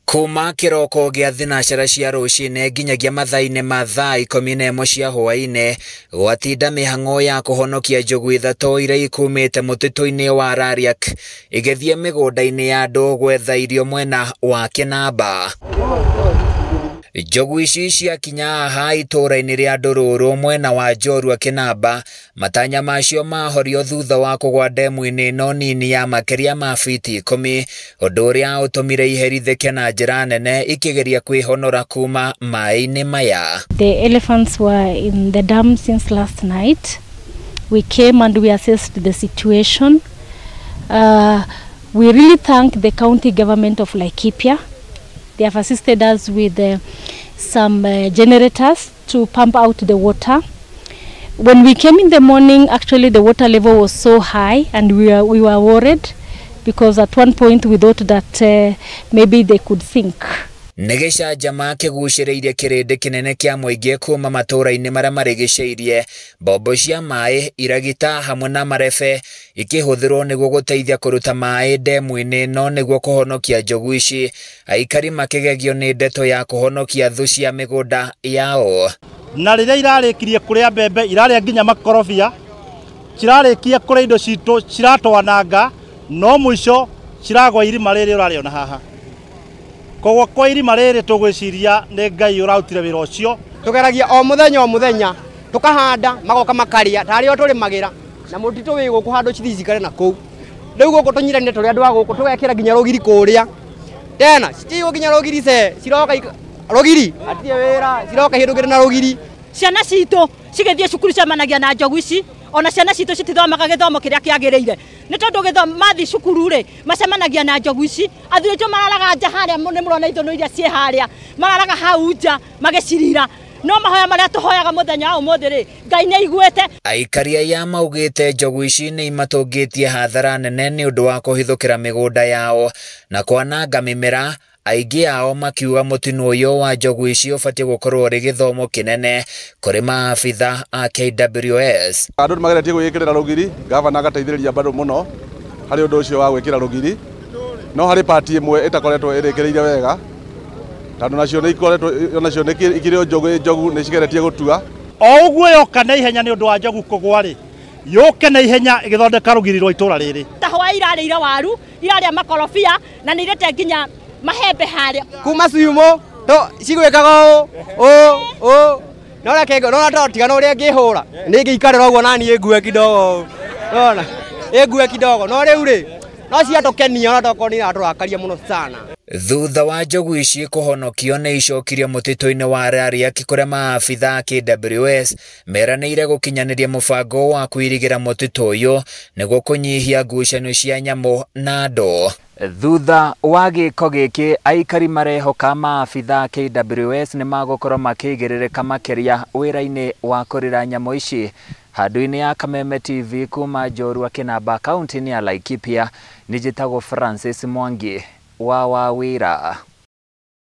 Kuma kĩroko gĩa thinacara cia rũcinĩ nginyagia mathaa-inĩ ma thaa 11 cia hwaĩ-inĩ gwatinda mĩhang'o ya kũhonokia njogu ithatũ iria ikumĩte mũtitũ-inĩ wa Rariak igĩthiĩ mĩgũnda-inĩ ya andũ gwetha irio mwena wa Kĩnamba. Njogu ici ciakinya haha itũũra-inĩ rĩa Ndũrũrũ mwena wa Njorua Kĩnamba, matanya macio mahorio thutha wa kũgwa ndemu-inĩ ĩno nini ya makĩria ma fiti 10, ũndũ ũrĩa ũtũmire iherithĩke na njĩra nene ikĩgeria kwĩhonora kuma maĩ-inĩ maya. The elephants were in the dam since last night. We came and we assessed the situation. We really thank the county government of Laikipia. They have assisted us with some generators to pump out the water. When we came in the morning, actually the water level was so high and we were worried because at one point we thought that maybe they could sink. Nĩ gĩcanjama kĩgucĩrĩirie kĩrĩndĩ kĩnene kĩa mũingĩ kuma matũũra-inĩ marĩa marigicĩirie, mbombo cia maĩ, iragita hamwe na marebe ikĩhũthĩrwo nĩguo gũteithia kũruta maĩ ndemu-inĩ no nĩguo kũhonokia njogu ici. Aikari makĩgegio nĩ ndeto ya kũhonokia thũ cia mĩgũnda yao. Na rĩrĩa irarĩkirie kũrĩa mbembe, irarĩa nginya makorobia, cirarĩkia kũrĩa indo citũ, ciratwananga, no mũico ciragwa irima rĩrĩ ũrarĩona haha. Koguo kwa irima rĩrĩ tũgwĩciria nĩ Ngai ũrarutire wĩra ũcio. Tũgeragia o mũthenya tũkahanda magoka makarĩa tarĩ o tũrĩmagĩra na mũtitũ wĩ gũkũ handũ cithiĩ cikare na kũu. Rĩu gũkũ tũnyitanĩte tũrĩ andũ a gũkũ tũgekĩra nginya rũgiri kũrĩa. Tena citiigwo nginya rũgiri ce ciroka rũgiri atirĩ wĩra ciroka ihĩndũkĩte na rũgiri. Ciana citũ cigĩthiĩ cukuru cemanagia na njogu ici, ona ciana citũ citithomaga gĩthomo kĩrĩa kĩagĩrĩire nĩ tondũ mathiĩ cukuru rĩ macemanagia na njogu ici. Athuri aitũ mararaga nja harĩa, nĩ mũrona ithũnũ iria ciĩ harĩa, mararaga hau nja magĩcirira. No mahoya marĩa tũhoyaga mũthenya wa ũmũthĩ rĩ, Ngai nĩ aiguĩte. Aikari aya maugĩte njogu ici nĩ imatũngĩtie hathara nene nĩ ũndũ wa kũhithũkĩra mĩgũnda yao na kwananga mĩmera. Aingĩ ao makiuga mũtino ũyũ wa njogu ici ũbatiĩ gũkorwo ũrĩ gĩthomo kĩnene kũrĩ maabitha a KWS. Andũ nĩmageretie gwĩkĩrĩra rũgiri, gavana agateithĩrĩria bado mũno harĩ ũndũ ũcio wa gwĩkĩra rũgiri, no harĩ pati ĩmwe ĩtakoretwo ĩrĩkĩrĩire wega tondũ nacio nĩ ikoretwo nacio nĩ ikĩrĩ njogu nĩ cigeretie gũtua. O ũguo yoka na ihenya nĩ ũndũ wa njogu kũgwa rĩ, yũke na ihenya ĩgĩthondeka rũgiri rwa itũũra rĩrĩ. Ta hwaĩ irarĩire waru, irarĩa makorobia na nĩ irĩte nginya mahembe harĩa. Kuma ciumo to cigwĩkaga ũũ ũũ no reke no na tigana ũrĩa ngĩhũra nĩ ngĩikarĩra ũguo na niĩ ngue kidogo, nona ĩ ngue kidogo, no rĩu rĩ no ciatũkenia ona tokorwo nĩ iratũrakaria mũno sana. Thutha wa njogu ici kũhonokio nĩ icokirio mũtitũ-inĩ wa Rariak kũrĩa maabitha a KWS meranĩire gũkinyanĩria mũbango wa kũirigĩra mũtitũ ũyũ nĩguo kũnyihia ngucanio cia nyamũ na andũ. Thutha wa gĩko gĩkĩ aikari marehoka maabitha a KWS nĩ magũkorwo makĩigĩrĩrĩka makĩria wĩra-inĩ wa kũrĩra nyamũ ici. Handũ-inĩ ya Kameme TV kuma Njorua Kĩnamba kaunti-inĩ ya Laikipia, nĩ njĩtagwo Francis Mwangi wa Wawĩra.